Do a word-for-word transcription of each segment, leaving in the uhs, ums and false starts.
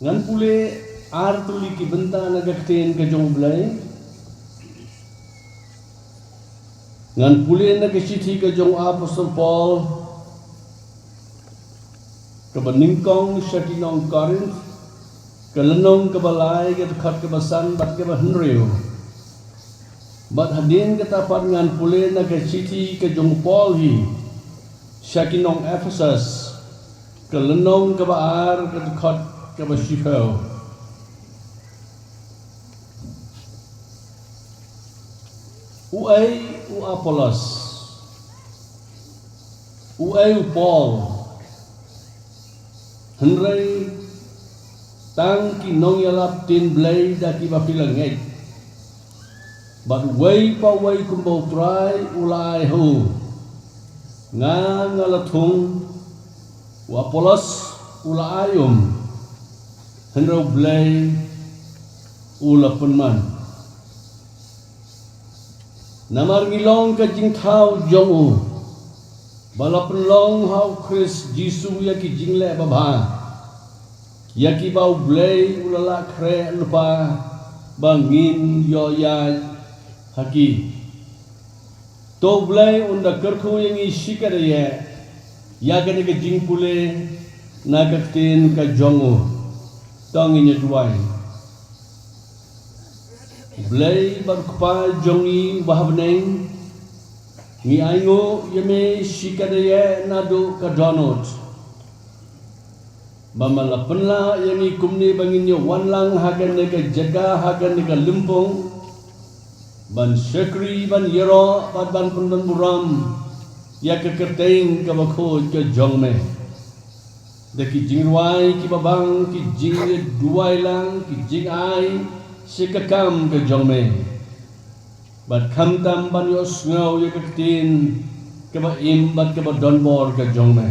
Ngan pule ar tylli ki bynta na ka ktien ka jong U Blei. Ngan pule na ka shithi ka jong u Apostol Paul, kaba nyngkong sha ki nong Korinth, ka lynnong kaba lai, ka dkhot kaba san bad kaba hynriew. Bad hadien kata pat ngan pule na ka shithi ka jong u Paul hi sha ki nong Ephesus, ka lynnong kaba ar, ka dkhot kaba shiphew. Uei u Apollos, uei u Paul, hynrei tang ki nongïalap ktien Blei da kiba phi la ngeit. Bad uwei pa uwei kumba U Trai u la ai ha u. Nga, nga la thung, u Apollos u la ai um, hynrei U Blei u la pynman. Namar ngi long ka jingthaw jong u, ba la pynlong ha u Khrist Jisu ïa ki jingleh babha, ïa kiba U Blei u la lah khreh lypa ba ngin ïoh ïaid ha ki. To U Blei un da kyrkhu ïa ngi shikatdei ïa kane ka jingpule na ka ktien ka jong u. To ngin ïa duwai. Blei bad Kpa jong ngi uba ha bneng, ngi ainguh ïa me shikatdei naduh ka dohnud, ba me la pynlah ïa ngi kumne ba ngin ïa wan lang ha kane ka jaka, ha kane ka lympung, ban shakri, ban ïaroh bad ban pyndonburom ïa ka kyrteng kaba khuid ka jong me, da ki jingrwai kiba bang, ki jingïaduwai lang, ki jingai sha ka kam ka jong me, bad khamtam ban ïohsngew ïa ka ktien kaba im bad kaba donbor ka jong me.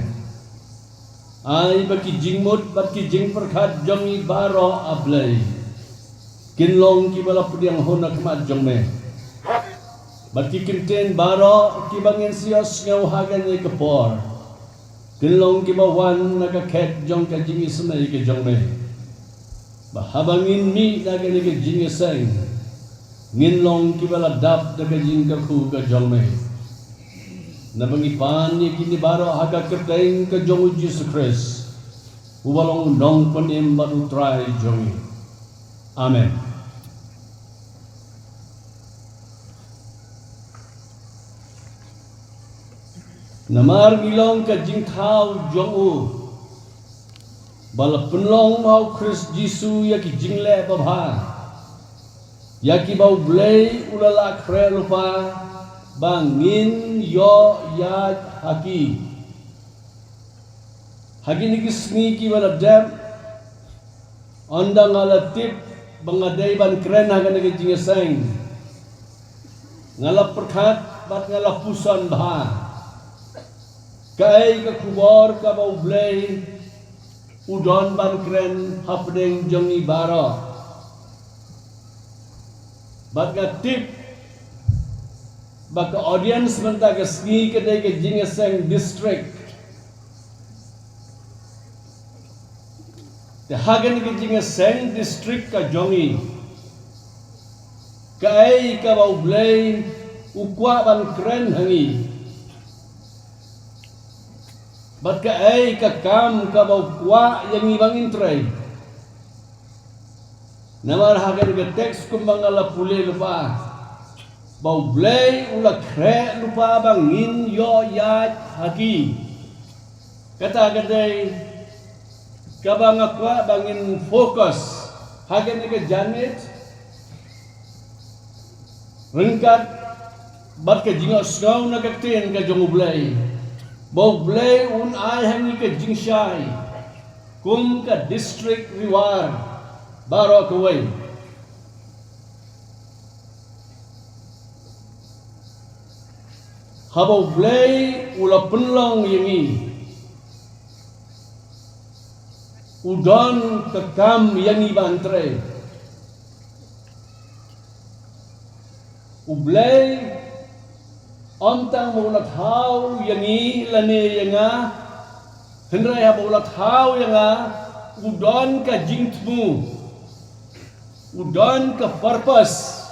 Ai ba ki jingmut bad ki jingpyrkhat jong ngi baroh, A Blei, kin long kiba la pdiang hun ha khmat jong me, bad ki kyntien baroh kiba ngin sa ïohsngew ha kane ka por, kin long kiba wan na ka khet jong ka jingisynei ka jong me, ba haba ngin mih na kane ka jingïaseng, ngin long kiba la dap da ka jingkyrkhu ka jong me. Naba ngi pan ïa kine baroh ha ka kyrteng ka jong U Jisu Khrist, uba long u Nongpynim bad U Trai jong ngi. Amen. Namar ngi long ka jingthaw jong u, ba la pynlong ha u Khrist Jisu ïa ki jingleh babha, ïa kiba U Blei u la lah khreh lypa ba ngin ïoh ïaid ha ki. Ha kine ki sngi kiba la dep, ynda nga la tip ba nga dei ban kren ha kane ka jingïaseng, nga la pyrkhat bad nga la puson bha kaei ka khubor kaba U Blei u don ban kren hapdeng jong ngi baroh. Bad nga tip ba ka audience mynta ka sngi ka dei ka jingïaseng district. Te ha kane ka jingïaseng district ka jong ngi, kaei kaba U Blei u kwah ban kren ha ngi, bad kaei ka kam kaba u kwah ïa ngi ba ngin trei. Namar ha kane ka teks kumba nga la pule lypa, ba U Blei u la khreh lypa ba ngin ïoh ïaid ha ki. Kata ka dei kaba nga kwah ba ngin focus ha kane ka janmiet, ryngkat bad ka jingïohsngew na ka ktien ka jong U Blei, ba U Blei un ai ha ngi ka jingshai kum ka district Ri War baroh kawei. Haba U Blei u la pynlong ïa ngi, u don ka kam ïa ngi ban trei. U Blei ym tang ba u la thaw ïa ngi lane ïa nga, hynrei haba u la thaw ïa nga, U don ka jingthmu, u don ka purpose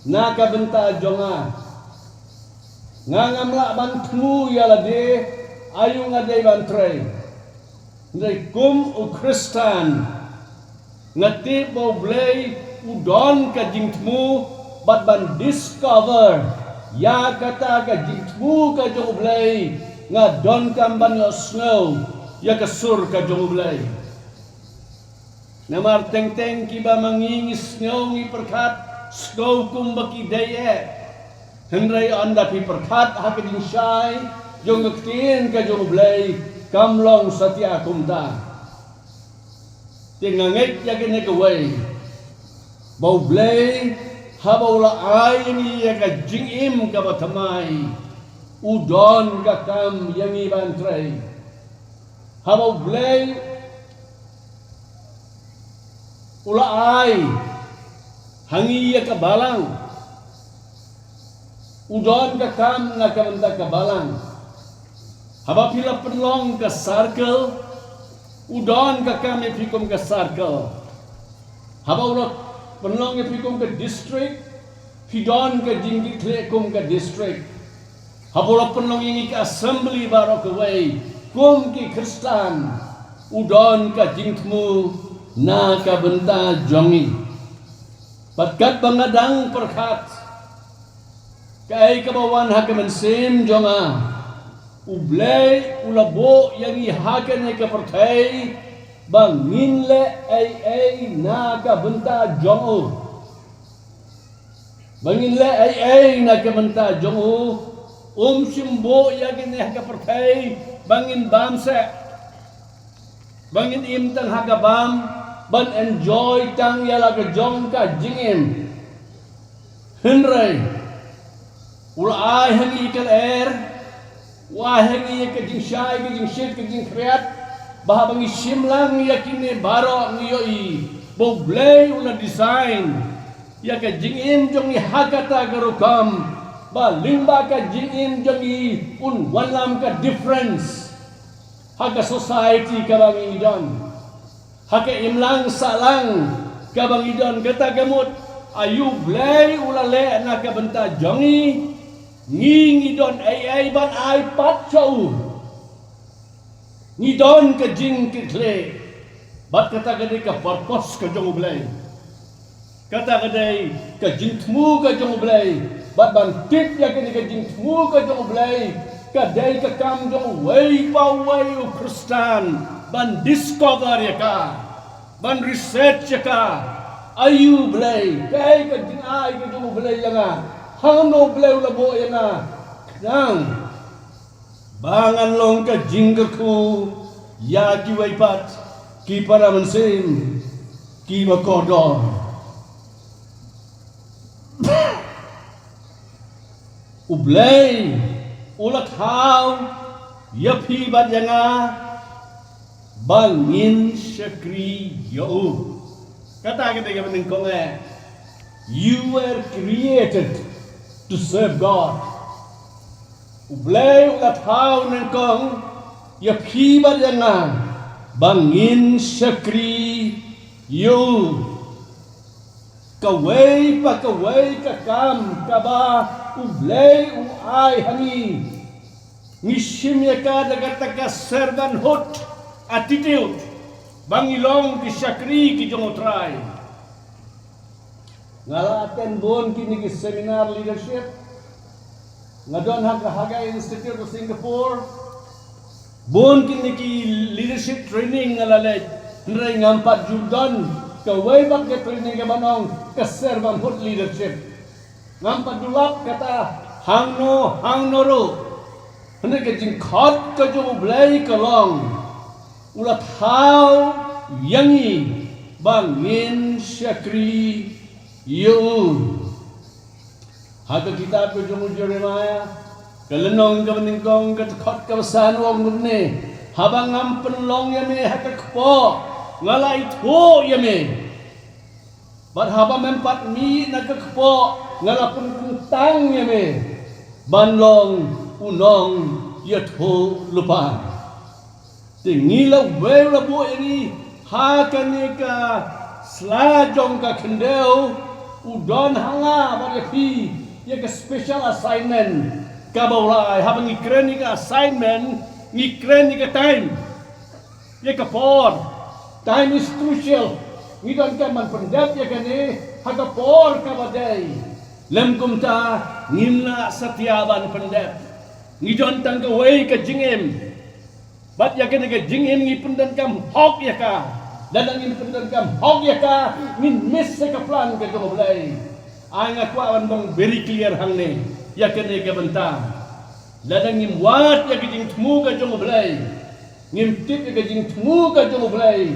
na ka bynta jong nga. Nga ngam lah ban thmu ïa lade aïu nga dei ban trei. Hynrei kum u Khristan, nga tip ba U Blei u don ka jingthmu bad ban discover ïa kata ka jingthmu ka jong U Blei, nga donkam ban ïohsngew ïa ka sur ka jong U Blei. Namar teng teng kiba ma ngi ngi sngew ngi pyrkhat, sngew kumba ki dei eh. Hynrei ynda phi pyrkhat ha ka jingshai jong ka ktien ka jong U Blei, kam long satia kumta. Te nga ngeit ïa kane kawei, ba U Blei haba u la ai ïa ngi ïa ka jingim kaba thymmai, u don ka kam ïa ngi ban trei. Haba U Blei u la ai ha ngi ïa ka balang, u don ka kam na ka bynta ka balang. Haba phi la pynlong ka circle, u don ka kam ïa phi kum ka circle. Haba u la pynlong ïa phi kum ka district, phi don ka jingkitkhlieh kum ka district. Haba u la pynlong ïa ngi ka assembly baroh kawei kum ki Khristan, u don ka jingthmu na ka bynta jong ngi. Bad katba nga dang pyrkhat kaei kaba wan ha ka mynsiem jong nga, U Blei u la buh ïa ngi ha kane ka pyrthei ba ngin leh ei ei na ka bynta jong u. Ba ngin leh ei ei na ka bynta jong u. Um shym buh ïa kine ha ka pyrthei ba ngin bam seh, ba ngin im tang ha ka bam, ban enjoy tang ïa la ka jong ka jingim. Hynrei u la ai ha ngi ka lyer, u ai ha ngi ka jingshai, ka jingshit, ka jingkhriat, ba haba ngi shim lang ïa kine baroh ngi ïohi ba U Blei u la design ïa ka jingim jong ngi ha kata ka rukom ba lyngba ka jingim jong ngi un wanlam ka difference ha ka society kaba ngi don. Ha ka imlang sahlang kaba ngi don, kata ka mut aïu U Blei u la leh na ka bynta jong ngi. Ngi ngi don ei ei ban ai pat sha u. Ngi don ka jingkitkhlieh bad kata ka dei ka purpose ka jong U Blei. Kata ka dei ka jingthmu ka jong U Blei. Bad ban tip ïa kane ka jingthmu ka jong U Blei, ka dei ka kam jong uwei pa uwei u Khristan ban discover ïa ka, ban research ïa ka. Aïu U Blei, kaei ka jingai ka jong U Blei ïa nga, hangno U Blei u la buh ïa nga. Khnang ba ngan long ka jingkyrkhu ïa kiwei pat ki para mynsiem kiba kordor. U Blei u la thaw ïa phi bad ïa nga ba ngin shakri ïa u. Kata ka dei kaba nyngkong eh. You were created to serve God. U Blei u la thaw nyngkong ïa phi bad ïa nga ba ngin shakri ïa u. Kawei pa kawei ka kam kaba U Blei u ai ha ngi, ngi shim ïa ka da kata ka servanthood attitude, ba ngi long ki shakri ki jong U Trai. Nga la attend bun kine ki seminar leadership. Nga don ha ka Hagai Institute of Singapore. Bun kine ki leadership training nga la leit. Hynrei ngam pat ju don kawei pat ka training kaba ong ka servanthood leadership. Ngam pat ju lap kata hangno hangno ruh. Hynrei ka jingkhot ka jong U Blei ka long, u la thaw ïa ngi ba ngin shakri ïa u. Ha ka kitab ka jong u Jeremiah, ka lynnong kaba nyngkong, ka dkhot kaba san, u ong kumne: Haba ngam pynlong ïa me ha ka kpoh, nga la ithuh ïa me. Bad haba mem pat mih na ka kpoh, nga la pynkyntang ïa me ban long u nongïathuhlypa. Te ngi la wei la buh ïa ngi Ha kane ka sla jong ka khyndew, u don ha nga bad ïa phi ïa ka special assignment kaba u la ai. Haba ngi kren ïa ka assignment, ngi kren ïa ka time, ïa ka por. Time is crucial. Ngi donkam ban pyndep ïa kane ha ka por kaba dei. Lym kumta ngim lah satia ban pyndep. Ngi don tang kawei ka jingim. Bad ïa kane ka jingim ngi pyndonkam hok ïa ka. Lada ngim pyndonkam hok ïa ka, ngin miss ïa ka plan ka jong U Blei. Ai nga kwah ban bang very clear hangne ïa kane ka bynta. Lada ngim wad ïa ka jingthmu ka jong U Blei, ngim tip ïa ka jingthmu ka jong U Blei,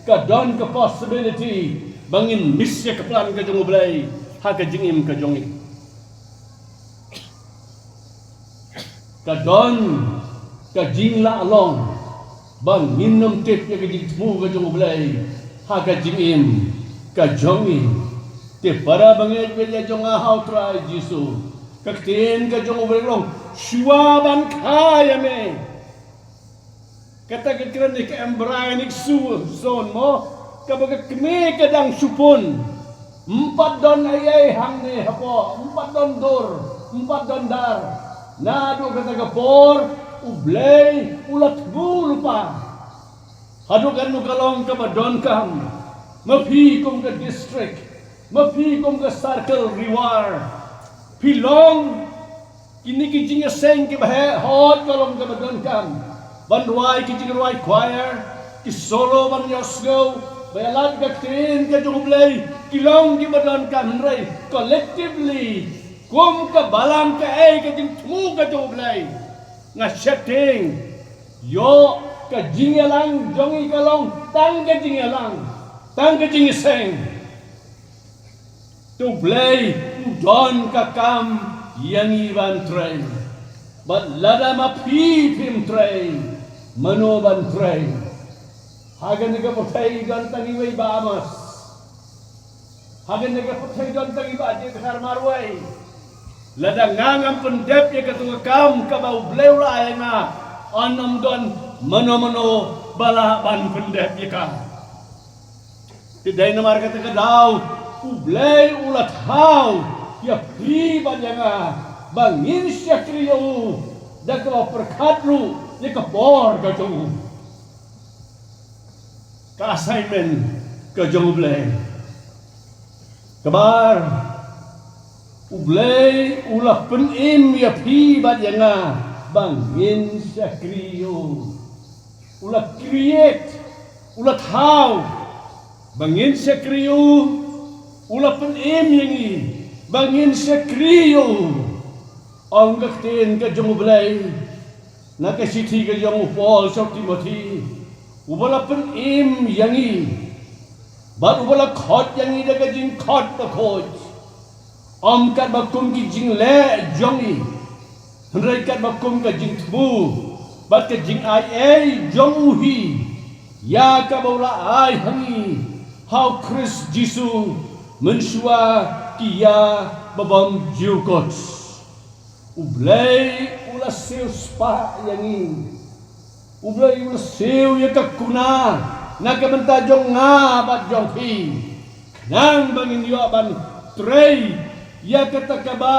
ka don ka possibility ba ngin miss ïa ka plan ka jong U Blei ha ka jingim ka jong ngi. Ka don ka jinglah long ba ngin ym tip ïa ka jingthmu ka jong U Blei ha ka jingim ka jong ngi. Te para bangeit bad ïa jong nga ha U Trai Jisu, ka ktien ka jong U Blei long, shuwa ban kha ïa me. Kata ka kren ïa ka embryonic su-, zone mo, kaba ka kmie ka dang shu pun. Ym pat don ei ei hangne hapoh, ym pat don dur, ym pat don dar. Naduh kata ka por U Blei u la thmu lypa. Haduh katno ka long kaba donkam, ma phi kum ka district, ma phi kum ka circle Ri War, phi long kine ki jingïaseng kiba heh hok, ka long kaba donkam ban rwai ki jingrwai choir, ki solo ban ïohsngew, ba ïalad ka ktien ka jong U Blei, ki long kiba donkam. Hynrei collectively, kum ka balang, kaei ka jingthmu ka jong U Blei? Nga sheptieng, ïoh ka jingïalang jong ngi ka long tang ka jingïalang, tang ka jingïaseng. Te U Blei u don ka kam ïa ngi ban trei. Bad lada ma phi phim trei, mano ban trei? Ha kane ka pyrthei don tang iwei Bah Amos. Ha kane ka pyrthei don tang i Bah J Dkhar Marwei. Lada nga ngam pyndep ïa kato ka kam kaba U Blei u la ai ïa nga, yn ym don mano mano ba lah ban pyndep ïa ka. Te dei namar kata ka daw U Blei u la thaw ïa phi bad ïa nga ba ngin shakri ïa u da kaba pyrkhat ruh ïa ka por ka jong u. Ka assignment ka jong U Blei. Kaba ar, U Blei u la pynim ïa phi bad ïa nga ba ngin shakri ïa u. U la create, u la thaw ba ngin shakri ïa u. U la pynim ïa ngi ba ngin shakri ïa u. Ong ka ktien ka jong U Blei na ka shithi ka jong u Paul sha u Timothi, uba la pynim ïa ngi bad uba la khot ïa ngi da ka jingkhot bakhuid, ym katba kum ki jingleh jong ngi, hynrei katba kum ka jingthmu bad ka jingai ei jong u hi, ïa kaba u la ai ha ngi ha u Khrist Jisu mynshuwa ki ïa ba bym ju kut. U Blei u la siewspah ïa ngi. U Blei u la siew ïa ka kuna na ka bynta jong nga bad jong phi, khnang ba ngin ïoh ban trei ïa kata kaba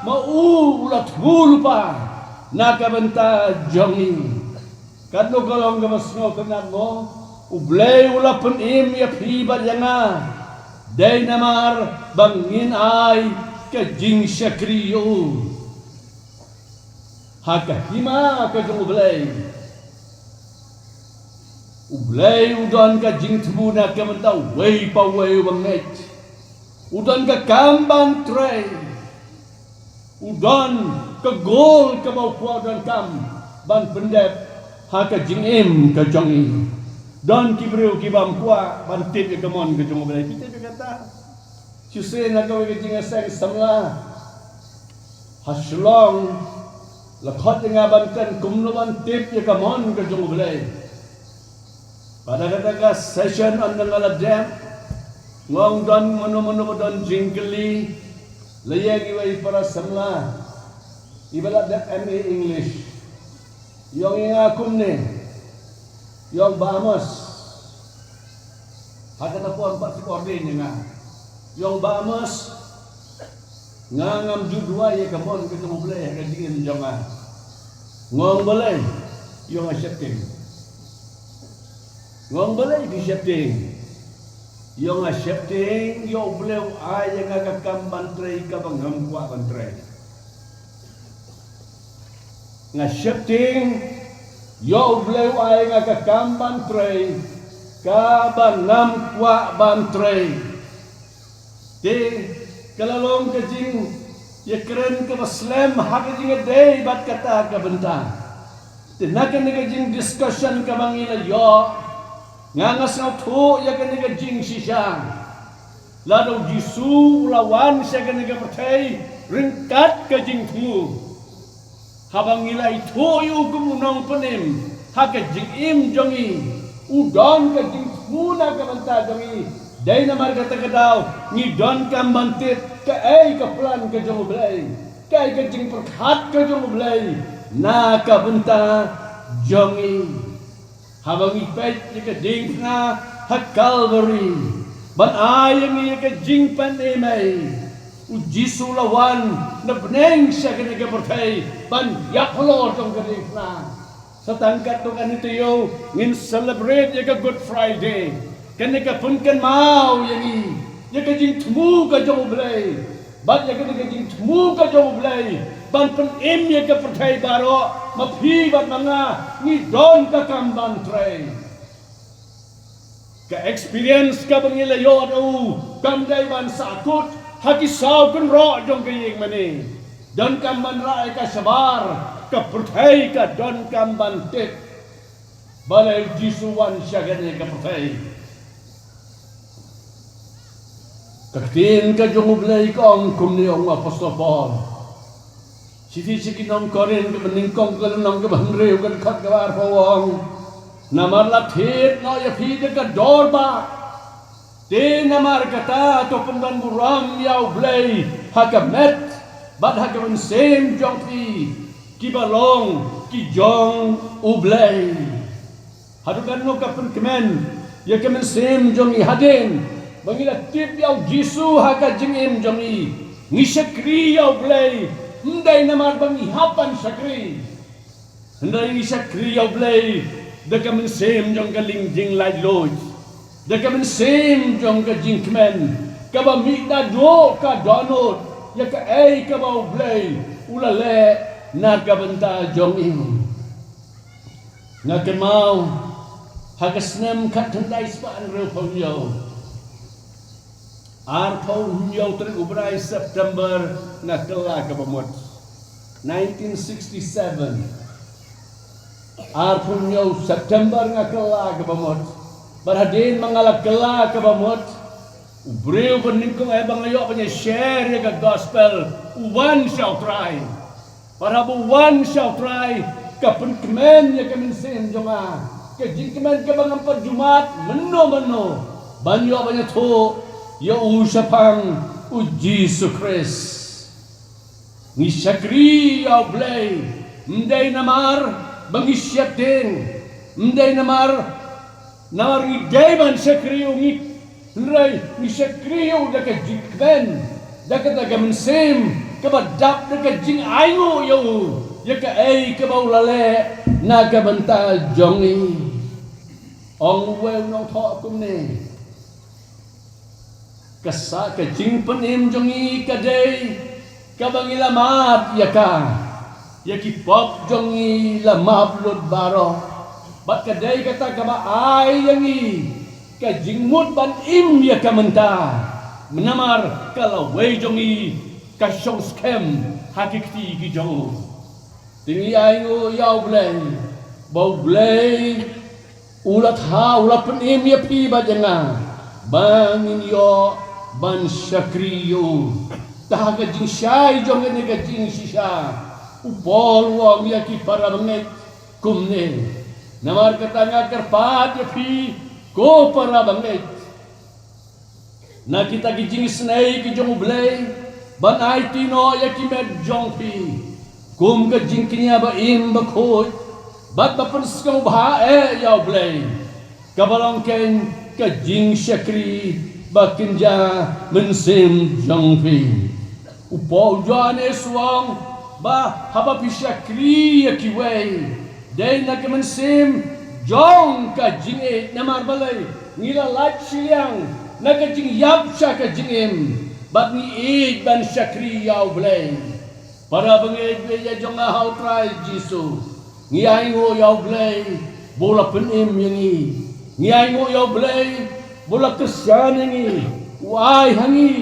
ma u u la thmu lypa na ka bynta jong ngi. Katno ka long kaba sngewtynnat mo, U Blei u la pynim ïa phi bad ïa nga dei namar ba ngin ai ka jingshakri ïa u. Ha ka hima ka jong U Blei, U Blei u don ka jingthmu na ka bynta uwei pa uwei uba ngeit. U don ka kam ban trei. U don ka goal kaba u kwah, u don kam ban pyndep ha ka jingim ka jong ngi. Don ki briew ki bym kwah ban tip ïa ka mon ka jong U Blei. Phi tip ïa kata? Shisien na kawei ka jingïaseng samla ha Shillong, la khot ïa nga ban kren kumno ban tip ïa ka mon ka jong U Blei. Bad ha kata ka session ynda nga la dep, nga ong don mano mano ba don jingkylli, la ïeng iwei i para samla iba la dep M A English. I ong ïa nga kumne, i ong, Bah Amos, Ha kata ka por pat ki ordain ïa nga. Ïong ba mos nga ngam ju duwai ïa ka mon ka jong U Blei ha ka jingim jong nga. Nga ong balei? Ïong nga sheptieng. Nga ong balei phi sheptieng? Ïong nga sheptieng ïa U Blei u ai ïa nga ka kam ban trei kaba ngam kwah ban trei. Nga sheptieng ïa U Blei u ai ïa nga ka kam ban trei kaba ngam kwah ban trei. Te ka la long ka jingïakren kaba slem ha ka jingïadei bad kata ka bynta. Te na kane ka jingdiscussion kaba ngi la ïoh, nga nga sngewthuh ïa kane ka jingshisha. Lada U Jisu u la wan sha kane ka pyrthei ryngkat ka jingthmu, haba ngi la ithuh ïa u kum u nongpynim ha ka jingim jong ngi, u don ka jingthmu na ka bynta jong ngi. Dei namar kata ka daw ngi donkam ban tip kaei ka plan ka jong U Blei, kaei ka jingpyrkhat ka jong U Blei na ka bynta jong ngi. Haba ngi peit ïa ka diengphna ha Kalbari ban ai ïa ngi ïa ka jingpynim ei, U Jisu la wan na bneng sha kane ka pyrthei ban ïap halor jong ka diengphna. Sa tang katto katne taïew ngin celebrate ïa ka Good Friday, kane ka pynkynmaw ïa ngi ïa ka jingthmu ka jong U Blei. Bad ïa kane ka jingthmu ka jong U Blei ban pynim ïa ka pyrthei baroh, ma phi bad ma nga ngi don ka kam ban trei. Ka experience kaba ngi la ïoh da u kam dei ban sahkut ha ki saw kynroh jong ka ïing mane. Donkam ban rah ïa ka shabar, ka pyrthei ka donkam ban tip balei U Jisu wan sha kane ka pyrthei. Ka ktien ka jong U Blei ka ong kumne, ong u Apostol Paul. Shithi sha ki nong Korinth kaba nyngkong ka lynnong kaba hynriew ka dkhot kaba arphew, ong: Namar la thied noh ïa phi da ka dor bah. Te namar kata to pyndonburom ïa U Blei ha ka met bad ha ka mynsiem jong phi, kiba long ki jong U Blei. Haduh katno ka pynkmen ïa ka mynsiem jong ngi hadien ba ngi la tip ïa U Jisu ha ka jingim jong ngi. Ngi shakri ïa U Blei, ym dei namar ba ngi hap ban shakri, hynrei ngi shakri ïa U Blei da ka mynsiem jong ka lyngkhuh jinglaitluid, da ka mynsiem jong ka jingkmen kaba mih naduh ka dohnud ïa kaei kaba U Blei u la leh na ka bynta jong ngi. Nga kynmaw ha ka snem khatkhyndai spah hynriewphew hynñiew, arphew hynñiew tarik u bnai September nga kylla kaba mut. Nineteen sixty-seven. Arphew hynñiew September nga kylla kaba mut. Bad hadien ba nga la kylla kaba mut, u briew ba nyngkong eh ba nga ïoh ban ïa share ïa ka gospel, u wan sha U Trai. Para ba u wan sha U Trai, ka pynkmen ïa ka mynsiem jong nga. Ka jingkmen kaba ngam pat ju mad mynno mynno ban ïoh ban ïathuh ïa u shaphang U Jisu Khrist. Ngi shakri ïa U Blei, ym dei namar ba ngi sheptieng, ym dei namar, namar ngi dei ban shakri ïa u, ngi, hynrei ngi shakri ïa u da ka jingkmen, da kata ka mynsiem kaba dap, da ka jingainguh ïa u ïa kaei kaba u la leh na ka bynta jong ngi. Ong uwei u nongthoh kumne: Ka sa ka jingpynim jong ngi ka dei kaba ngi la mad ïa ka, ïa ki pop jong ngi la map lut baroh. Bad ka dei kata kaba ai ïa ngi ka jingmut ban im ïa ka mynta, namar ka lawei jong ngi ka shong skhem ha ki kti ki jong u. Te ngi ainguh ïa U Blei ba U Blei u la tha, u la pynim ïa phi bad ïa nga ba ngin ïoh ban shakri ïa u. Te ha ka jingshai jong kane ka jingshisha, u Paul u ong ïa ki para bangeit kumne: Namar kata nga kyrpad ïa phi, ko para bangeit, na kita ki jingisynei ki jong U Blei, ban aiti noh ïa ki met jong phi kum ka jingkñia ba im ba khuid bad ba pynsngewbha eh ïa U Blei, kaba long kein ka jingshakri ba kynja mynsiem jong phi. U Paul Johannes u ong ba haba phi shakri ïa kiwei, dei na ka mynsiem jong ka jingïeit. Namar balei? Ngi la lait shiliang na ka jingïap sha ka jingim, bad ngi ïeit ban shakri ïa U Blei. Para bangeit baieit jong nga ha U Trai Jisu, ngi ainguh ïa U Blei ba u la pynim ïa ngi. Ngi ainguh ïa U Blei ba u la kyrshan ïa ngi, u ai ha ngi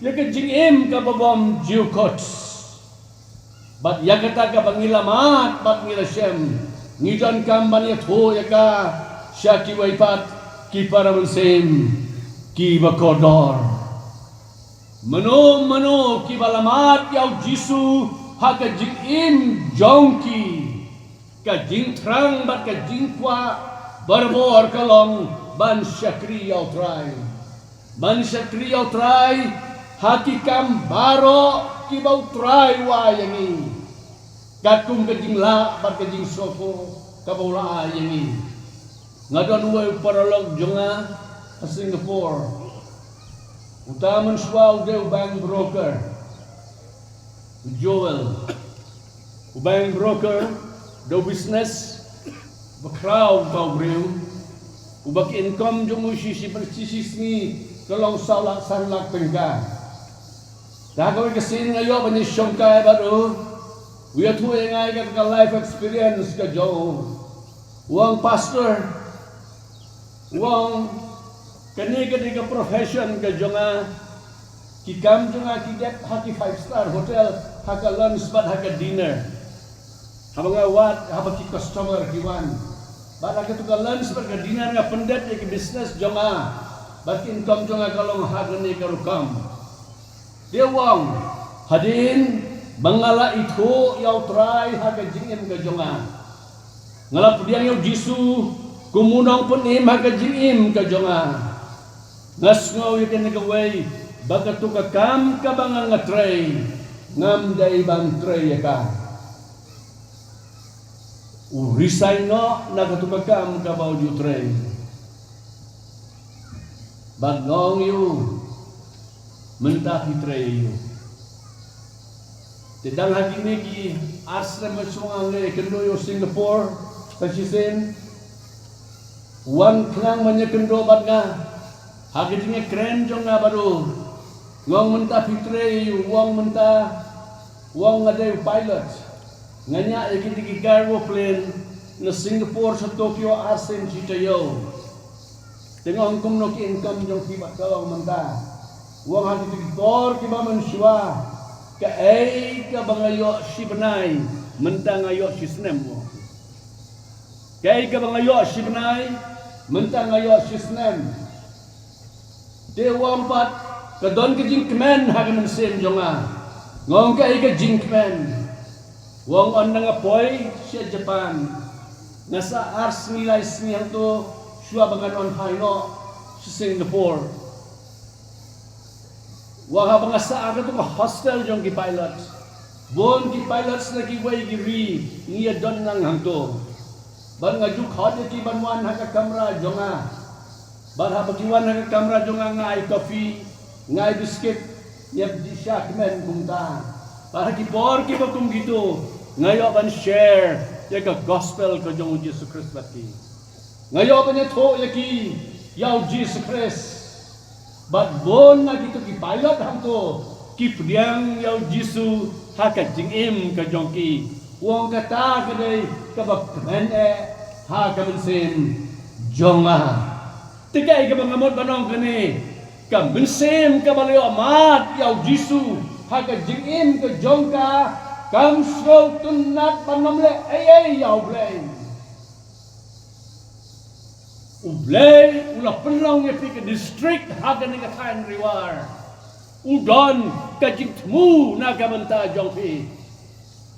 ïa ka jingim kaba bymjukut. Bad ïa kata kaba ngi la mad bad ngi la shem, ngi donkam ban ïathuh ïa ka sha kiwei pat ki para mynsiem kiba kordor. Mano mano kiba la mad ïa U Jisu ha ka jingim jong ki, ka jingthrang bad ka jingkwah barabor ka long ban shakri ïa U Trai. Ban shakri ïa U Trai ha ki kam baroh kiba U Trai u ai ïa ngi, katkum ka jinglah bad ka jingsngewthuh kaba u la ai ïa ngi. Nga don uwei u paralok jong nga ha Singapore. Uta mynshuwa u dei u bank broker. U Joel, u bank broker, da u business ba khraw, uta u briew uba ki income jong u shi shi shi shi sngi ka long saw lak san lak tyngka. Te ha kawei ka sien nga ïoh ban ïashong kai bad u, u ïathuh ïa nga ïa ka life experience ka jong u. U ong, "Pastor," u ong, "kane ka dei ka profession ka jong nga. Ki kam jong nga ki dep ha ki five star hotel, ha ka lunch bad ha ka dinner. Haba nga wad, haba ki customer ki wan, bad ha katu ka lunch bad ka dinner nga pyndep ïa ki business jong nga, bad ki income jong nga ka long ha kane ka rukom." Te u ong, "Hadien ba nga la ithuh ïa U Trai ha ka jingim ka jong nga, nga la pdiang ïa U Jisu kum U Nongpynim ha ka jingim ka jong nga, nga sngew ïa kane kawei, ba katu ka kam kaba nga, nga trei, ngam dei ban trei ïa ka." U resign noh na katu ka kam kaba u ju trei. Bad nga ong ïa u, "Mynta phi trei ïa u." Te dang ha kine ki ar snem ba shu wan nga ïakynduh ïa u Singapore sa shisien, u wan khnang ban ïakynduh bad nga ha ka jingïakren jong nga bad u. Nga ong, "Mynta phi trei ïa u?" U ong, "Mynta," u ong, "nga dei u pilot. Nga ñiah ïa kine ki cargo plane na Singapore sha Tokyo ar sien shi taïew." Te nga ong, "Kumno ki income jong phi bad ka long mynta?" U ong, "Ha kito ki por kiba mynshuwa, kaei kaba nga ïoh shi bnai, mynta nga ïoh shi snem." U ong, "Kaei kaba nga ïoh shi bnai, mynta nga ïoh shi snem." Te u ong pat, "Ka don ka jingkmen ha ka mynsiem jong nga." Nga ong, "Kaei ka jingkmen?" U ong, "Ynda nga poi sha Japan, nga sah ar sngi lai sngi hangto shuwa ba ngan wan phai noh sha Singapore." U ong, "Haba nga sah ha kato ka hostel jong ki pilot, bun ki pilot na kiwei ki ri ngi ïadon lang hangto. Bad nga ju khot ïa ki ban wan ha ka kamra jong nga. Bad haba ki wan ha ka kamra jong nga, nga ai coffee, nga ai biscuit, ngi ïa shah kmen kumta. Bad ha ki por kiba kum kito, nga ïoh ban share ïa ka gospel ka jong U Jisu Khrist bad ki. Nga ïoh ban ïathuh ïa ki ïa U Jisu Khrist. Bad bun na kito ki pilot hangto ki pdiang ïa U Jisu ha ka jingim ka jong ki." U ong, "Kata ka dei kaba kmen eh ha ka mynsiem jong nga." Te kaei kaba nga mut ban ong kane, ka mynsiem kaba la ïoh mad ïa U Jisu ha ka jingim ka jong ka, kam sngewtynnat ban ym leh ei ei ïa U Blei. U Blei u la pynlong ïa phi ka district ha kane ka thaiñ Ri War. U don ka jingthmu na ka bynta jong phi.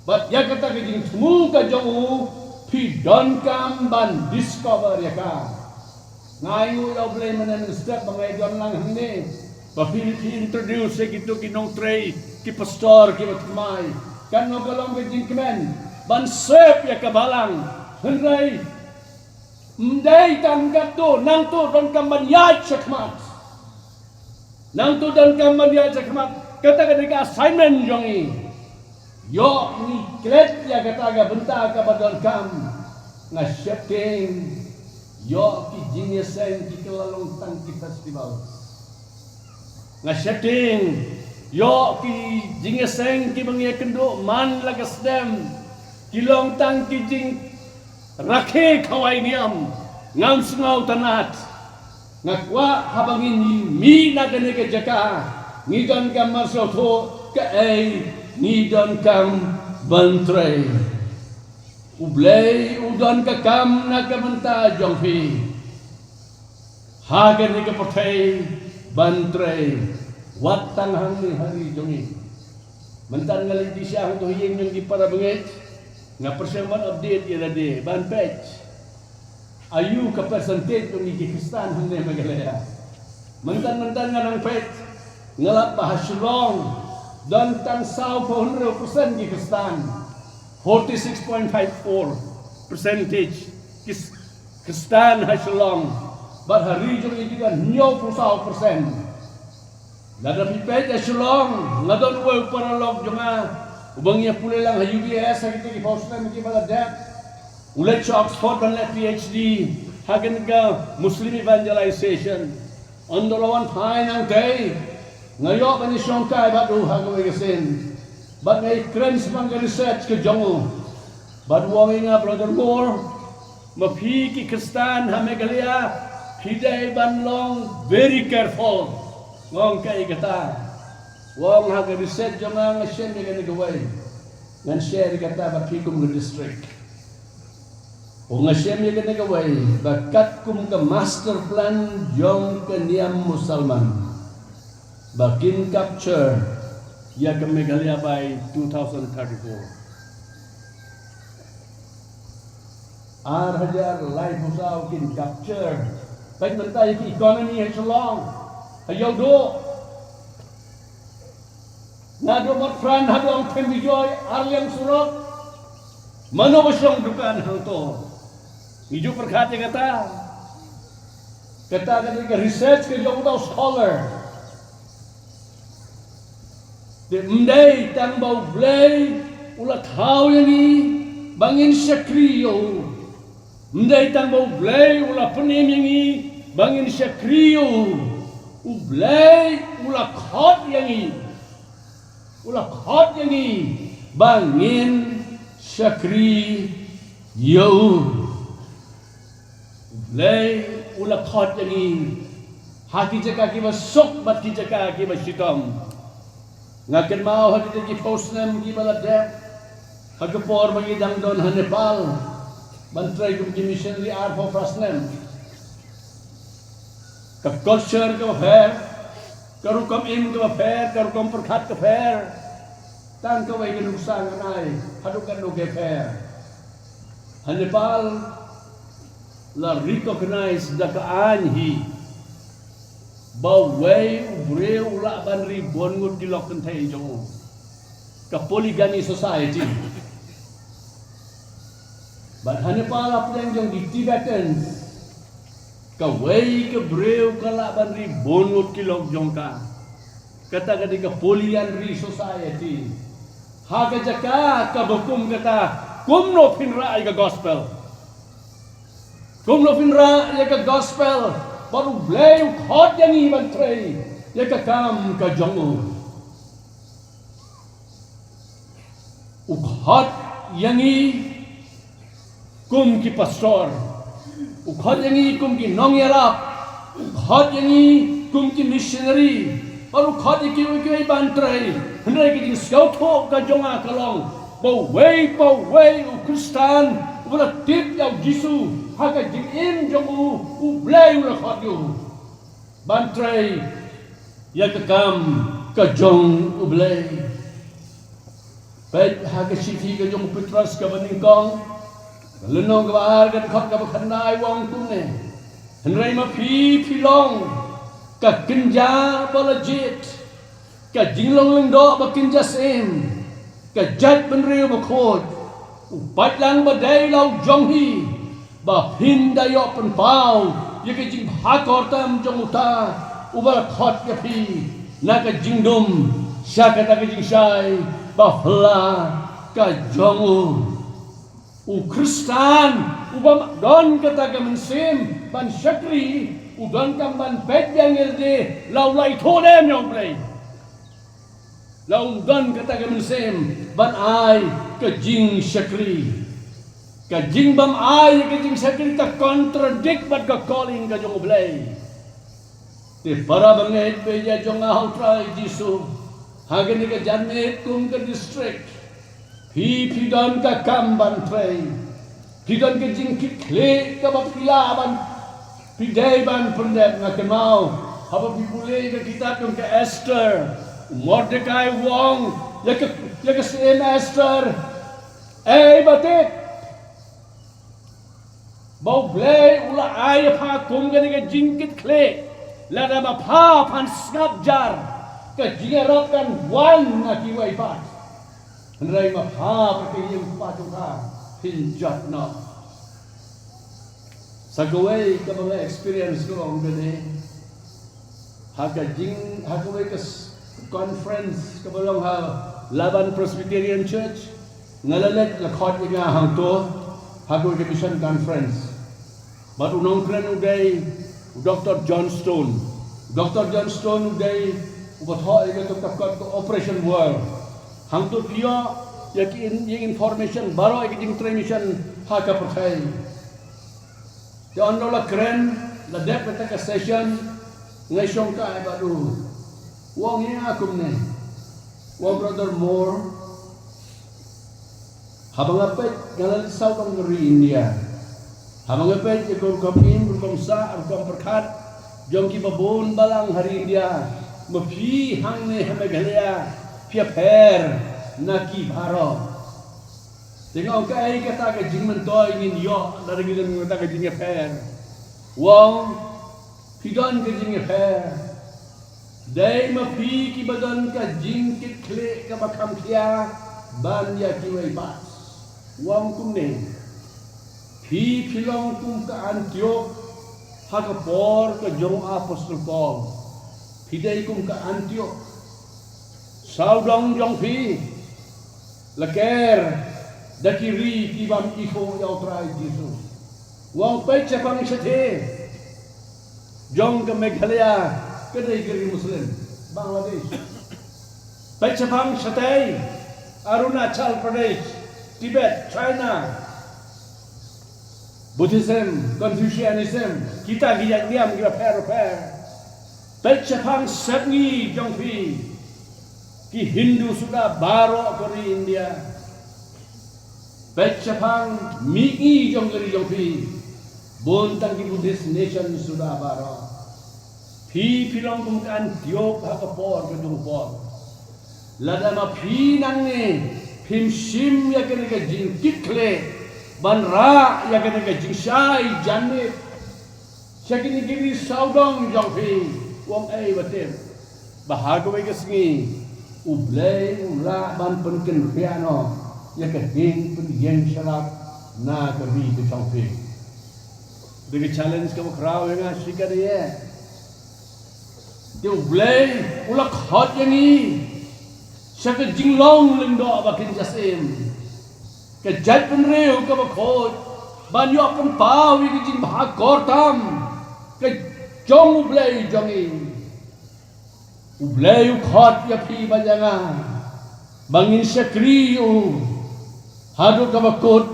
Bad ïa kata ka jingthmu ka jong u, phi donkam ban discover ïa ka. Nga ainguh ïa U Blei mynne mynstep ba nga ïadon lang hangne, ba phi, phi introduce ïa kito ki nongtrei, ki pastor kiba thymmai. Katno ka long ka jingkmen ban sep ïa ka balang. Hynrei Ym dei tang katto, nangto donkam ban ïaid shakhmat. Nangto donkam ban ïaid shakhmat. Kata ka dei ka assignment jong ngi. Ïoh ngi klet ïa kata ka bynta kaba donkam. Nga sheptieng, ïoh ki jingïaseng ki kylla long tang ki festival. Nga sheptieng, ïoh ki jingïaseng kiba ngi ïakynduh man la ka snem ki long tang ki jingrakhe khawai niam. Ngam sngewtynnat. Nga kwah haba ngin mih na kane ka jaka, ngi donkam ban sngewthuh kaei ngi donkam ban trei. U Blei u don ka kam na ka bynta jong phi. Ha kane ka pyrthei ban trei, wat tang hangne ha ri jong ngi. Mynta nga leit dih sha hangto ha ïing jong ki para bangeit, nga pyrshang ban update ïa lade, ban peit aïu ka percentage jong ngi ki Khristan hangne Meghalaya. Mynta, mynta nga nang peit, nga lap ba ha Shillong don tang sawphew hynriew percent ki Khristan. Forty-six point five four percentage ki Khristan ha Shillong. Bad ha ri jong ngi ki don hynñiewphew saw percent. Lada phi peit ha Shillong, nga don uwei u paralok jong nga uba ngi ïa pule lang ha U B S ha kita ki phew snem kiba la dep. U leit sha Oxford ban leh PhD ha kane ka Muslim evangelization. Ynda la wan phai nangtei, nga ïoh ban ïashongkai bad u ha kawei ka sien. Bad nga ïakren shaphang ka research ka jong u. Bad u ong ïa nga, Brother Moore, ma phi ki Khristan ha Meghalaya, phi dei ban long very careful. Nga ong kaei kata. U ong ha ka research jong nga, nga shem ïa kane kawei. Ngan share ïa kata bad phi kum ka district. U ong nga shem ïa kane kawei ba katkum ka master plan jong ka niam Musalman, ba kin capture ïa ka Meghalaya by two thousand thirty-four. Ar hajar laiphew saw kin capture. Peit mynta ïa ki economy ha Shillong, ha Ïewduh. Naduh Motphran haduh Ong Them Bijoy, ar liang surok. Mano ba shong dukan hangto? Ngi ju pyrkhat ïa kata. Kata ka dei ka research ka jong uta u scholar. Te ym dei tang ba U Blei u la thaw ïa ngi ba ngin shakri ïa u. Ym dei tang ba U Blei u la pynim ïa ngi ba ngin shakri ïa u. U Blei u la khot ïa ngi. U la khot ïa ngi ba ngin shakri ïa u. U Blei u la khot ïa ngi ha ki jaka kiba suk bad ki jaka kiba shitom. Nga kynmaw ha kita ki phew snem kiba la dep, ha ka por ba ngi dang don ha Nepal ban trei kum ki missionary arphew phra snem. Ka culture kaba pher, ka rukom im kaba pher, ka rukom pyrkhat ka pher. Tang kawei ka nuksa ngan ai haduh katno ka pher. Ha Nepal la recognize da ka aiñ hi ba uwei u briew u lah ban ri bun ngut ki lok kynthei jong u. Ka polygamy society. Bad ha Nepal, hapdeng jong ki Tibetans, kawei ka briew ka lah ban ri bun ngut ki lok jong ka. Kata ka dei ka polyandry society. Ha ka jaka kaba kum kata, kumno phin rah ïa ka gospel? Kumno phin rah ïa ka gospel? Bad U Blei u khot ïa ngi ban trei ïa ka kam ka jong u. U khot ïa ngi kum ki pastor. U khot ïa ngi kum ki nongïarap. U khot ïa ngi kum ki missionary. Bad u khot ïa kiwei kiwei ban trei. Hynrei ka jingsngewthuh ka jong nga ka long ba uwei pa uwei u Khristan uba la tip ïa U Jisu ha ka jingim jong u, U Blei u la khot ïa u ban trei ïa ka kam ka jong U Blei. Peit ha ka shithi ka jong u Petros kaba nyngkong, ka lynnong kaba ar, ka dkhot kaba khyndai, u ong kumne: Hynrei ma phi, phi long ka kynja ba la jied, ka jinglong lyngdoh ba kynja syiem, ka jaitbynriew bakhuid, u paidlang ba dei la u jong hi, ba phin da ïoh pynpaw ïa ka jingbha kyrtam jong uta uba la khot ïa phi na ka jingdum sha kata ka jingshai ba phylla ka jong u. U Khristan uba don kata ka mynsiem ban shakri, u donkam ban peit ïa ngi de la u la ithuh ne em ïa U Blei. La u don kata ka mynsiem ban ai ka jingshakri. Ka jingbym ai ka jingshakri ka contradict bad ka calling ka jong U Blei. Te para bangeit bad ïa jong nga ha U Trai Jisu, ha kane ka janmiet kum ka district, phi phi don ka kam ban trei. Phi don ka jingkitkhlieh kaba phi lah ban, phi dei ban pyndep. Nga kynmaw haba phi pule ïa ka kitab jong ka Esther, u Mordekai u ong ïa ka, ïa ka syiem Esther, ei ba tip ba U Blei u la ai ïa pha kum kane ka jingkitkhlieh, lada ba pha phan sngap jar, ka jingïarap kan wan na kiwei pat. Hynrei ma pha bad ka ïing kpa jong pha phin jot noh. Sa kawei kaba nga experience ka long kane, ha ka jing, ha kawei ka s-, conference kaba long ha Laban Presbyterian Church. Nga la leit, la khot ïa nga hangto ha kawei ka mission conference. Bad u nongkren u dei u Doktor Johnstone. Doktor Johnstone u dei uba thoh ïa kato ka kot ka Operation World. Hangto phi ïoh ïa ki in-, ïa information baroh ïa ki jingtrei mission ha ka pyrthei. Te haba la kren, la dep kata ka session, nga shongkai bad u. U ong ïa nga kumne, u ong, Brother Moore, haba nga peit, nga la leit sawdong ka ri India. Haba nga peit ïa ka rukom im, rukom sah, rukom pyrkhat jong kiba bun balang ha ri India, ma phi hangne ha Meghalaya phi ïapher na ki baroh. Te nga ong, kaei kata ka jingmyntoi ngin ïoh lada ngi don kata ka jingïapher? U ong, phi don ka jingïapher. Dei ma phi kiba don ka jingkitkhlieh kaba kham khia ban ïa kiwei pat. U ong kumne, phi phi long kum ka Antiok ha ka por ka jong u Apostol Paul. Phi dei kum ka Antiok. Sawdong jong phi la ker da ki ri ki bym ithuh ïa U Trai Jisu. U ong, peit shaphang shathie jong ka Meghalaya, ka dei ka ri Muslim, Bangladesh. Peit shaphang shatei, Arunachal Pradesh, Tibet, China, Buddhism, Confucianism, kita ki jait niam kiba pher pher. Peit shaphang sepngi jong phi, ki Hindu suda baroh ka ri India. Peit shaphang mihngi jong ka ri jong phi, bun tang ki Buddhist nation suda baroh. Phi phi long kum ka Antiok ha ka por ka jong u Paul. Lada ma phi nangne phim shim ïa kane ka jingkitkhlieh ban rah ïa kane ka jingshai janmiet sha kine ki ri sawdong jong phi, u ong, ei ba tip ba ha kawei ka sngi U Blei u lah ban pynkynriah noh ïa ka ïing pynïeng shlap na ka ri ka jong phi. Dei ka challenge kaba khraw ïa nga shi katta ïa. Te U Blei u la khot ïa ngi sha ka jinglong lyngdoh ba kin jasim, ka jaitbynriew kaba khuid, ban ïoh pynpaw ïa ka jingbha kyrtam ka jong U Blei jong ngi. U Blei u khot ïa phi bad ïa nga ba ngin shakri ïa u haduh kaba kut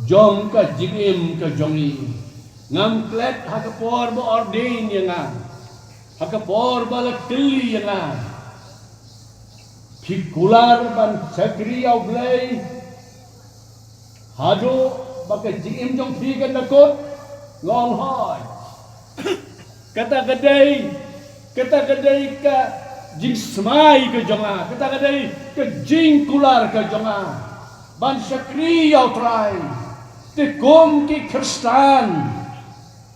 jong ka jingim ka jong ngi. Ngam klet ha ka por ba ordain ïa nga, ha ka por ba la kylli ïa nga. Phi kular ban shakri ïa U Blei haduh ba ka jingim jong phi kan da kut? Nga ong hooid. Kata ka dei, kata ka dei ka jingsmai ka jong nga, kata ka dei ka jingkular ka jong nga ban shakri ïa U Trai. Te kum ki Khristan,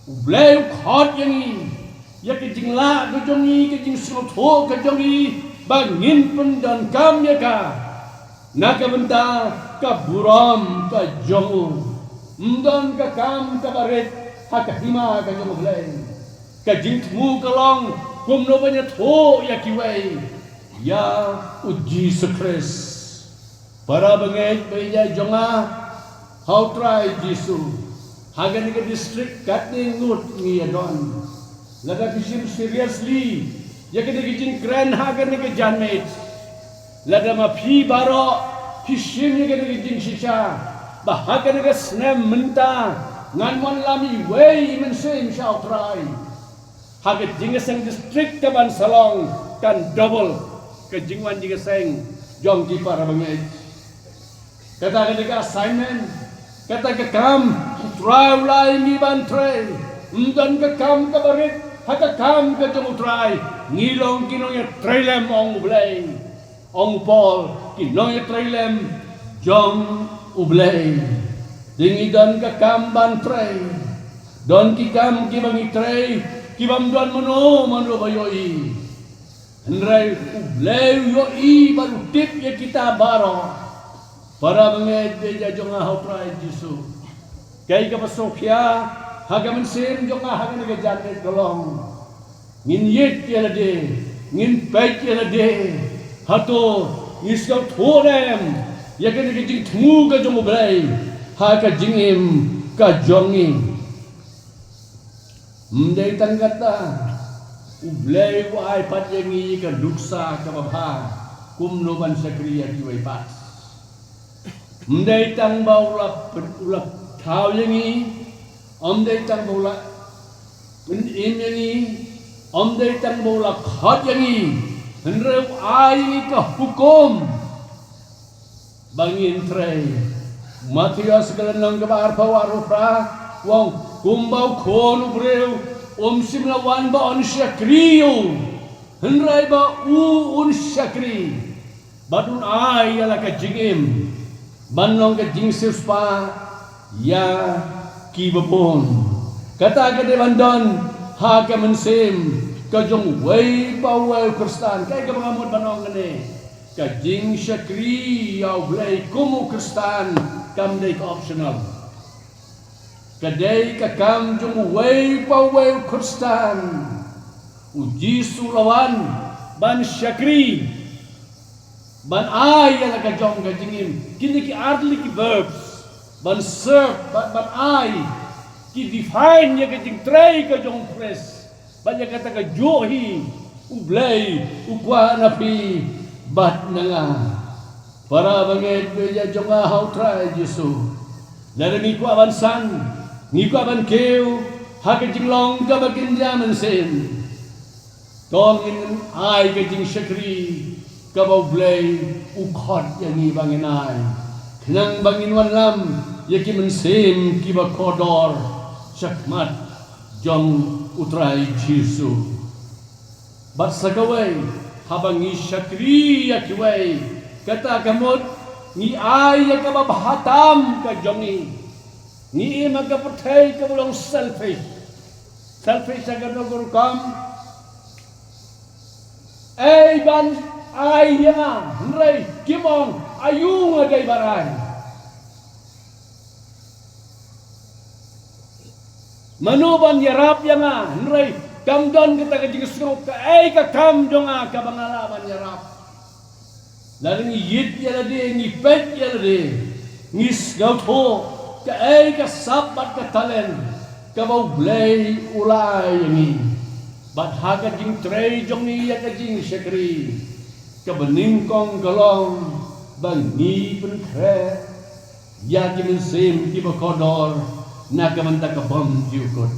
U Blei u khot ïa ngi, ïa ka jinglah ka jong ngi, ka jingsngewthuh ka jong ngi, ba ngin pyndonkam ïa ka na ka bynta ka burom ka jong u. Ym don ka kam kaba rit ha ka hima ka jong U Blei. Ka jingthmu ka long kumno ban ïathuh ïa kiwei ïa U Jisu Khrist. Para bangeit ba ïeit jong nga ha U Trai Jisu, ha kane ka district katne ngut ngi ïa don. Lada phi shim seriously ïa kane ka jingkren ha kane ka janmiet, lada ma phi baroh phi shim ïa kane ka jingshisha, ba ha kane ka snem mynta ngan wanlam iwei i mynsiem sha U Trai, ha ka jingïaseng district ka ban sa long kan double ka jingwan jingïaseng jong ki para bangeit. Kata ka dei ka assignment, kata ka kam U Trai u la ai ïa ngi ban trei. Ym don ka kam kaba rit ha ka kam ka jong U Trai. Ngi long ki nongïatrei lem, ong U Blei. Ong u Paul, ki nongïatrei lem jong U Blei. Te ngi don ka kam ban trei. Don ki kam kiba ngi trei, kibym don mano mano ba ïohi. Hynrei U Blei u ïohi bad u tip ïa kita baroh. Para bangeit ba ïeit jong nga ha U Trai Jisu, kaei kaba sngewkhia ha ka mynsiem jong nga ha kane ka janmiet ka long, ngin ïeit ïa lade, ngin peit ïa lade. Hato ngi sngewthuh ne em ïa kane ka jingthmu ka jong U Blei ha ka jingim ka jong ngi? Ym dei tang kata, U Blei u ai pat ïa ngi ka nuksa kaba bha kumno ban shakri ïa kiwei pat. Ym dei tang ba u la pyn-, u la thaw ïa ngi, ym dei tang ba u la pynim ïa ngi, ym dei tang ba u la khot ïa ngi, hynrei u ai ïa ngi ka hukum ba ngin trei. Mathaios ka lynnong kaba arphew, arphew phra, u ong, kumba U Khun u briew um shym la wan ba un shakri ïa u, hynrei ba u un shakri bad un ai ïa la ka jingim ban long ka jingsiewspah ïa kiba bun. Kata ka dei ban don ha ka mynsiem ka jong uwei pa uwei u Khristan. Kaei kaba nga mut ban ong kane, ka jingshakri ïa U Blei kum u Khristan kam dei ka optional. Ka dei ka kam jong uwei pa uwei u Khristan. U Jisu u la wan ban shakri, ban ai ïa la ka jong ka jingim. Kine ki ar tylli ki verbs, ban serve, ban, ban ai, ki define ïa ka jingtrei ka jong u Khrist. Bad ïa kata ka juh hi U Blei u kwah na phi bad na nga. Para bangeit ba ïeit jong nga ha U Trai Jisu, lada ngi kwah ban san, ngi kwah ban kiew ha ka jinglong kaba kynja mynsiem, to ngin ai ka jingshakri kaba U Blei u khot ïa ngi ba ngin ai, khnang ba ngin wanlam ïa ki mynsiem kiba kordor shakhmat jong U Trai Jisu. Bad sa kawei, haba ngi shakri ïa kiwei, kata ka mut ngi ai ïa kaba bha tam ka jong ngi. Ngi im ha ka pyrthei kaba long selfish. Selfish ha kano ka rukom? Ei ban ai ïa nga, hynrei kim ong aïu nga dei ban ai. Mano ban ïarap ïa nga, hynrei kam don kata ka jingsngew kaei ka kam jong nga kaba nga lah ban ïarap. Lada ngi ïeit ïa lade, ngi peit ïa lade, ngi sngewthuh kaei ka sap bad ka talent kaba U Blei u la ai ïa ngi. Bad ha ka jingtrei jong ngi ïa ka jingshakri, kaba nyngkong ka long ba ngi pynkhreh ïa ki mynsiem kiba kordor na ka bynta ka bymjukut.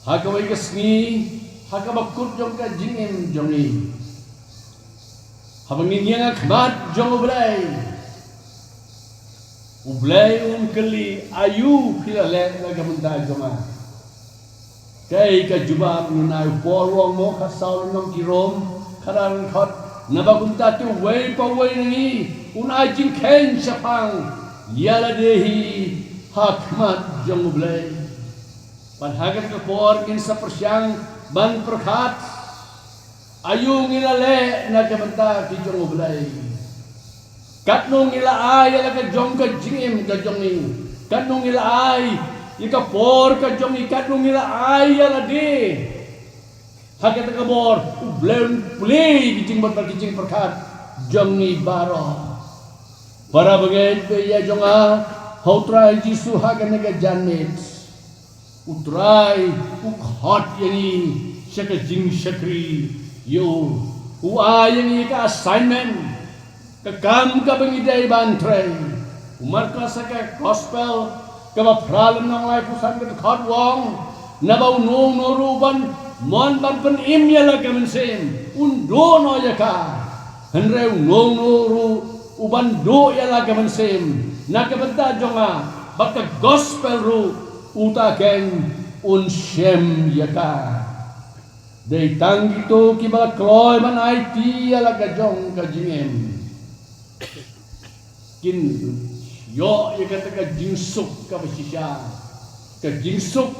Ha kawei ka sngi, ha kaba kut jong ka jingim jong ngi, haba ngin ïeng ha khmat jong U Blei, U Blei un kylli, aïu phi la leh na ka bynta jong nga? Kaei ka jubab ngin ai? U Paul u ong mo, khatsaw lynnong ki Rom, khatar dkhot, naba kumta te uwei pa uwei na ngi un ai jingkheiñ shaphang ïa lade hi ha khmat jong U Blei. Bad ha kane ka por ngin sa pyrshang ban pyrkhat, aïu ngi la leh na ka bynta ki jong U Blei? Katno ngi la ai ïa la ka jong ka jingim ka jong ngi. Katno ngi la ai ïa ka por ka jong ngi. Katno ngi la ai ïa lade. Ha kata ka bor, U Blei un plie ki jingbat bad ki jingpyrkhat jong ngi baroh. Para bangeit baieit jong nga, ha U Trai Jisu ha kane ka janmiet. U Trai, u khot ïa ngi, sha ka jingshakri, ïa u. U ai ïa ngi ka assignment, ka kam kaba ngi dei ban trei. U Markos ha ka gospel, kaba phra lynnong laiphew san ka dkhot u ong, naba uno uno ruh u ban mon ban pynim ïa la ka mynsiem, un duh noh ïa ka. Hynrei uno uno ruh u ban duh ïa la ka mynsiem, na ka bynta jong nga, bad ka gospel ruh, uta keiñ un shem ïa ka. Dei tang kito kiba la kloi ban aiti ïa la ka jong ka jingim kin ïoh ïa kata ka jingsuk kaba shisha, ka jingsuk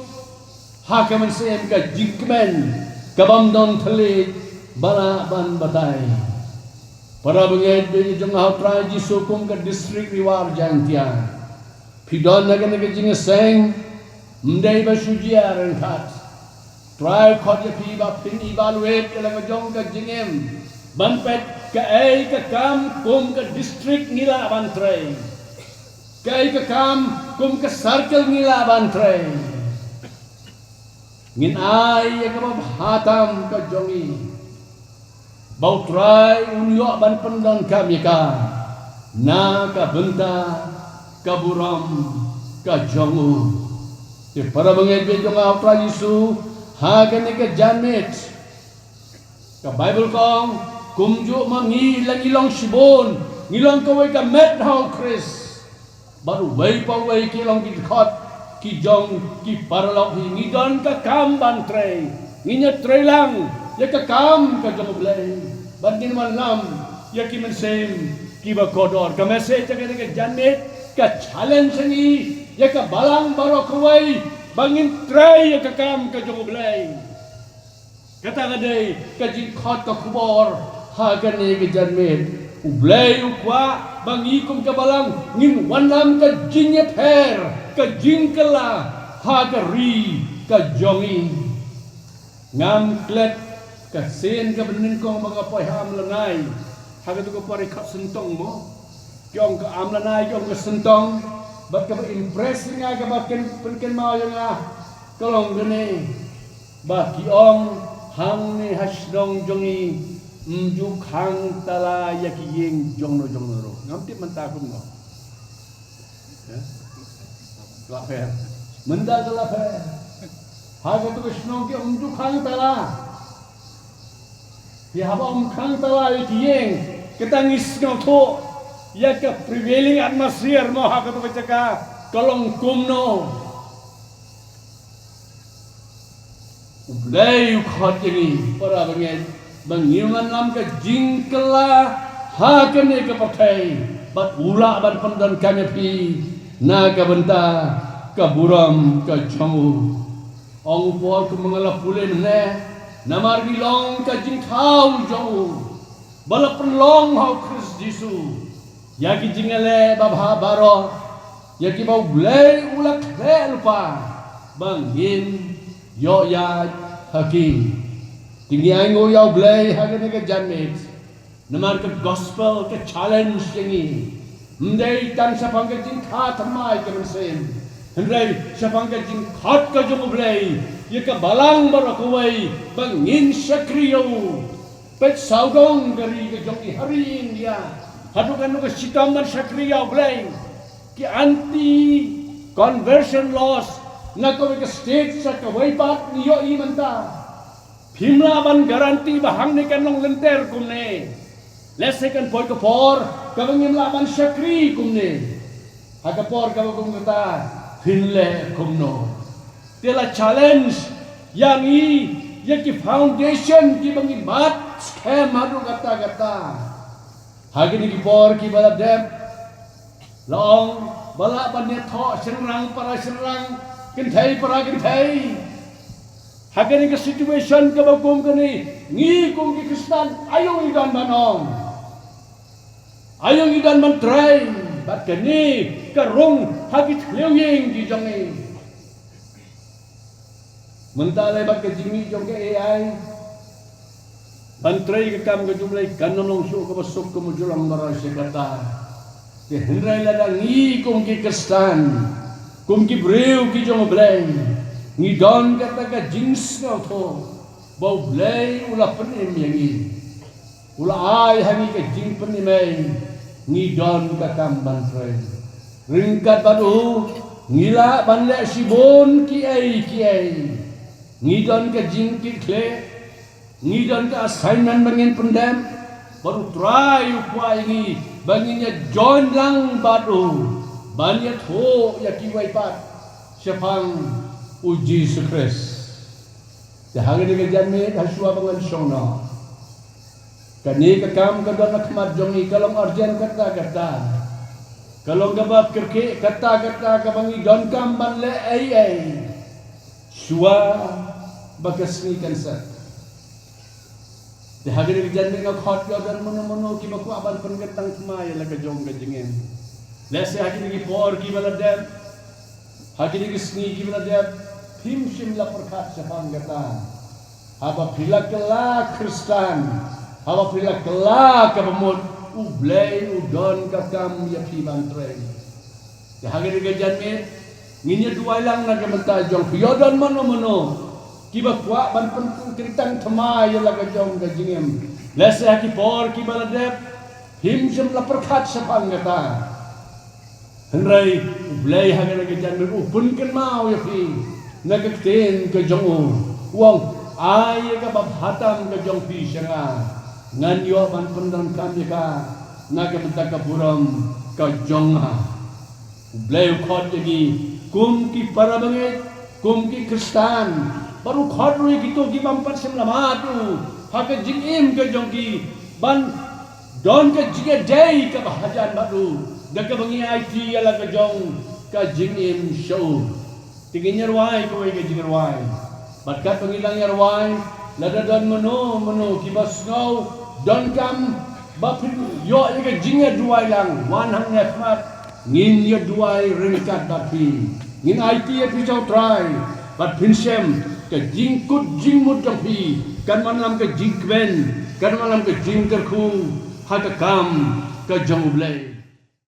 ha ka mynsiem, ka jingkmen kabym don thylliej ba lah ban batai. Para bangeit baieit jong nga ha U Trai Jisu, kum ka district Ri War Jaiñtia, phi don ha kane ka jingïaseng, ym dei ba shu jia ryngkat. Trai u khot ïa phi ba phin evaluate ïa la ka jong ka jingim, ban peit kaei ka kam kum ka district ngi lah ban trei, kaei ka kam kum ka circle ngi lah ban trei. Ngin ai ïa kaba bha tam ka jong ngi, ba U Trai un ïoh ban pyndonkam ïa ka na ka bynta ka burom ka jong u. Te para bangeit baieit jong nga ha U Trai Jisu, ha kane ka janmiet, ka Baibl ka ong, kumjuh ma ngi la ngi long shibun, ngi long kawei ka met ha U Khrist. Bad uwei pa uwei ki long ki dkhot, ki jong ki paralok hi, ngi don ka kam ban trei. Ngin ïa trei lang ïa ka kam ka jong U Blei, bad ngin wanlam ïa ki mynsiem kiba kordor. Ka message ha kane ka janmiet ka challenge ïa ngi, ïa ka balang baroh kawei, ba ngin trei ïa ka kam ka jong U Blei. Kata ka dei ka jingkhot ka khubor ha kane ka janmiet. U Blei u kwah ba ngi kum ka balang ngin wanlam ka jingïapher, ka jingkylla ha ka ri ka jong ngi. Ngam klet ka sien kaba nyngkong ba nga poi ha Amlanai, ha katu ka por i khap syntong mo. Ki ong ka Amlanai, ki ong ka syntong. Bad kaba impress ïa nga, kaba kyn, pynkynmaw ïa nga, ka long kane, ba ki ong, hangne ha shnong jong ngi, ym ju khang tala ïa ki ïing jongno jongno ruh. Ngam tip mynta kumno. Ïa? Ka la pher. Mynta ka la pher. Ha katu ka shnong ki ong ym ju khang tala. Phi, haba ym khang tala ïa ki ïing, kata ngi sngewthuh ïa ka prevailing atmosphere mo ha katu ka jaka ka long kumno. U Blei u khot ïa ngi, para bangeit, ba ngin wanlam ka jingkylla ha kane ka pyrthei, bad u lah ban pyndonkam ïa phi na ka bynta ka burom ka jong u. Ong u Paul, kumba nga la pule mynne, namar ngi long ka jingthaw jong u, ba la pynlong ha U Khrist Jisu, ïa ki jingïaleh babha baroh, ïa kiba U Blei u la khleh lypa, ba ngin ïoh ïaid ha ki. Te ngi ainguh ïa U Blei ha kane ka janmiet. Namar ka gospel ka challenge ïa ngi. Ym dei tang shaphang ka jingkha thymmai ka mynsiem, hynrei shaphang ka jingkhot ka jong U Blei ïa ka balang baroh kawei ba ngin shakri ïa u. Peit sawdong ka ri ka jong ngi ha ri India, haduh katno ka shitom ban shakri ïa U Blei. Ki anti conversion laws na kawei ka state sha kawei pat ngi ïohi mynta. Phim lah ban guarantee ba hangne kan long lynter kumne. Lehse kan poi ka por kaba ngim lah ban shakri kumne. Ha ka por kaba kum kata, phin leh kumno? Te la challenge ïa ngi, ïa ki foundation kiba ngi bat skhem haduh katta katta. Ha kine ki por kiba la dep, la ong ba lah ban ïathoh shynrang para shynrang, kynthei para kynthei. Ha kane ka situation kaba kum kane, ngi kum ki Khristan aïu ngi don ban ong? Aïu ngi don ban trei bad kane ka rung ha ki thliew ïing ki jong ngi. Mynta lei bad ka jingmih jong ka A I ban trei ka kam ka jong U Blei kan ym long shuh kaba suk kum u jrong baroh shi katta. Te hynrei lada ngi kum ki Khristan, kum ki briew ki jong U Blei, ngi don kata ka jingsngewthuh ba U Blei u la pynim ïa ngi. U la ai ha ngi ka jingpynim ei, ngi don ka kam ban trei. Ryngkat bad u, ngi lah ban leh shibun kiei kiei. Ngi don ka jingkitkhlieh, ngi don ka assignment ba ngin pyndep, bad U Trai u kwah ïa ngi ba ngin ïa join lang bad u ban ïathuh ïa kiwei pat shaphang U Jisu Khrist. Te ha kane ka janmiet, ha shuwa ba ngan shong noh, kane ka kam ka don ha khmat jong ngi ka long urgent katta katta. Ka long kaba kyrkieh katta katta kaba ngi donkam ban leh ei ei shuwa ba ka sngi kan set. Te ha kane ka janmiet nga khot ïa don mano mano kiba kwah ban pynkyntang thymmai ïa la ka jong ka jingim. Lehse ha kine ki por kiba la dep, ha kine ki sngi kiba la dep, phim shym la pyrkhat shaphang kata. Haba phi la kylla Khristan, haba phi la kylla kaba mut, U Blei u don ka kam ïa phi ban trei. Te ha kane ka janmiet, ngin ïa duwai lang na ka bynta jong phi. Ïa don mano mano kiba kwah ban pynkyntang thymmai ïa la ka jong ka jingim. Lehse ha ki por kiba la dep, phim shym la pyrkhat shaphang kata. Hynrei U Blei ha kane ka janmiet u pynkynmaw ïa phi na ka ktien ka jong u. U ong, ai ïa ka baptisma ka jong phi sha nga, ngan ïoh ban pyndonkam ïa ka na ka bynta ka burom ka jong nga. U Blei u khot ïa ngi kum ki para bangeit, kum ki Khristan, bad u khot ruh ïa kito ki bym pat shym la mad u ha ka jingim ka jong ki ban don ka jingïadei kaba hajan bad u da kaba ngi aiti ïa la ka jong ka jingim sha u. Te ngin ïa rwai kawei ka jingrwai. Bad katba ngi dang ïa rwai, lada don mano mano kiba sngew donkam ba phin ïoh ïa ka jingïaduwai lang, wan hangne khmat, ngin ïaduwai ryngkat bad phi. Ngin aiti ïa phi sha U Trai, bad phin shem ka jingkut jingmut jong phi kan wanlam ka jingkmen, kan wanlam ka jingkyrkhu ha ka kam ka jong U Blei.